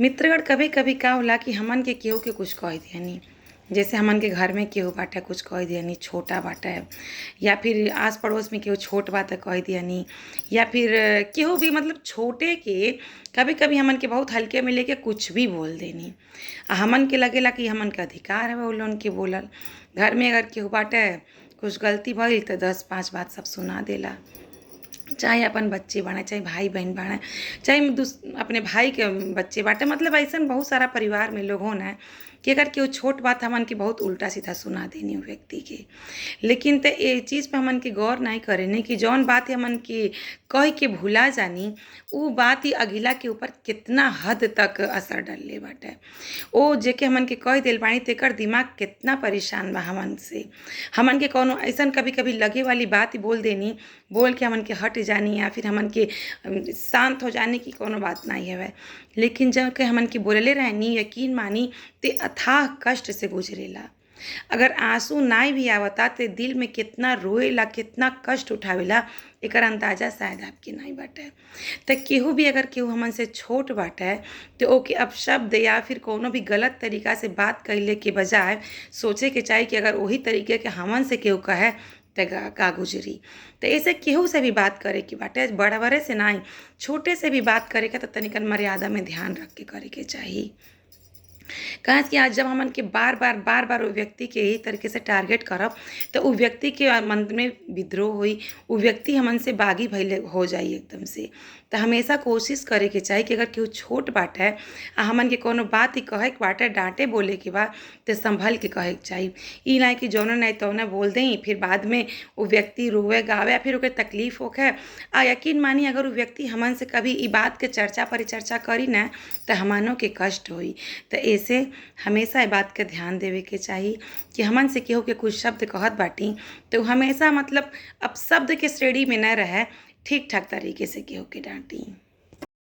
मित्रगण, कभी कभी का होला कि हमन के केहू के कुछ कह दिहनी। जैसे हमन के घर में केहू बाटे कुछ कह दिहनी, छोटा बाटे, या फिर आस पड़ोस में केहू छोट बा त कह दिहनी, या फिर केहू भी, मतलब छोटे के कभी कभी हमन के बहुत हल्के में लेके कुछ भी बोल देनी। आ हमन के लगेला कि हमन के अधिकार हवे उ लोगन के बोलल। घर में अगर केहू बाटे, कुछ गलती भइल त दस पाँच बात सब सुना देला, चाहे अपन बच्चे बाड़े, चाहे भाई बहन बाड़े, चाहे अपने भाई के बच्चे बाटे। मतलब अइसन बहुत सारा परिवार में लोग होन कि अगर केहू छोट बात हमन के बहुत उल्टा सीधा सुना देनी उ व्यक्ति के। लेकिन त ए चीज़ पे हमन के गौर नहीं करेनी कि जौन बात हमन के कह के भुला जानी, उ बात ही अगिला के ऊपर कितना हद तक असर डलले बाटे। ओ जेके हमन के कह देल बानी, तेकर दिमाग कितना परेशान बा हमन से। हमन के कौनो अइसन कभी कभी लगे वाली बात बोल देनी, बोल के हमन के हट जानी या फिर हमन के शांत हो जानी कि कोनो बात नहीं हवे। लेकिन जब के हमन के बोलले रहनी, यकीन मानी ते अथाह कष्ट से गुजरेला। अगर आंसू नाई भी आवता ते दिल में कितना रोएला, कितना कष्ट उठावेला, एकर अंदाजा शायद आपके नहीं बाटे। त केहू भी अगर केहू हमन से छोट बाटे तो ओके अपशब्द या फिर कोनो भी गलत तरीका से बात कइले के बजाय सोचे के चाही कि अगर वही तरीके के हमन से केहू कहे त का गुजरी। त ऐसे केहू से भी बात करे के बाटे, बड़वरे से नाही, छोटे से भी बात करे के त तनिकन मर्यादा में ध्यान रख के करे के चाही। काहे कि आज जब हमन के बार बार बार बार उ व्यक्ति के यही तरीके से टारगेट करब त उ व्यक्ति के मन में विद्रोह होई, उ व्यक्ति हमन से बागी भइले हो जाई एकदम से। त हमेशा कोशिश करे के चाही कि अगर केहू छोट बाटे आ हमन के कोनो बात ही कहे के बाटे, डांटे बोले के बा, त संभल के कहे के चाही। ई नाहीं कि जौने नहीं तौने बोल देई, फिर बाद में उ व्यक्ति रोवे गावे या फिर ओके तकलीफ होखे। आ यकीन मानी, अगर उ व्यक्ति हमन से कभी ई बात के चर्चा परिचर्चा करी ना त हमनो के कष्ट होई। त ऐसे हमेशा ई बात के ध्यान देवे के चाही कि हमन से केहू के कुछ शब्द कहत बाटी तो हमेशा मतलब अपशब्द के श्रेणी में न रहे, ठीक ठाक तरीके से केहू के डांटी।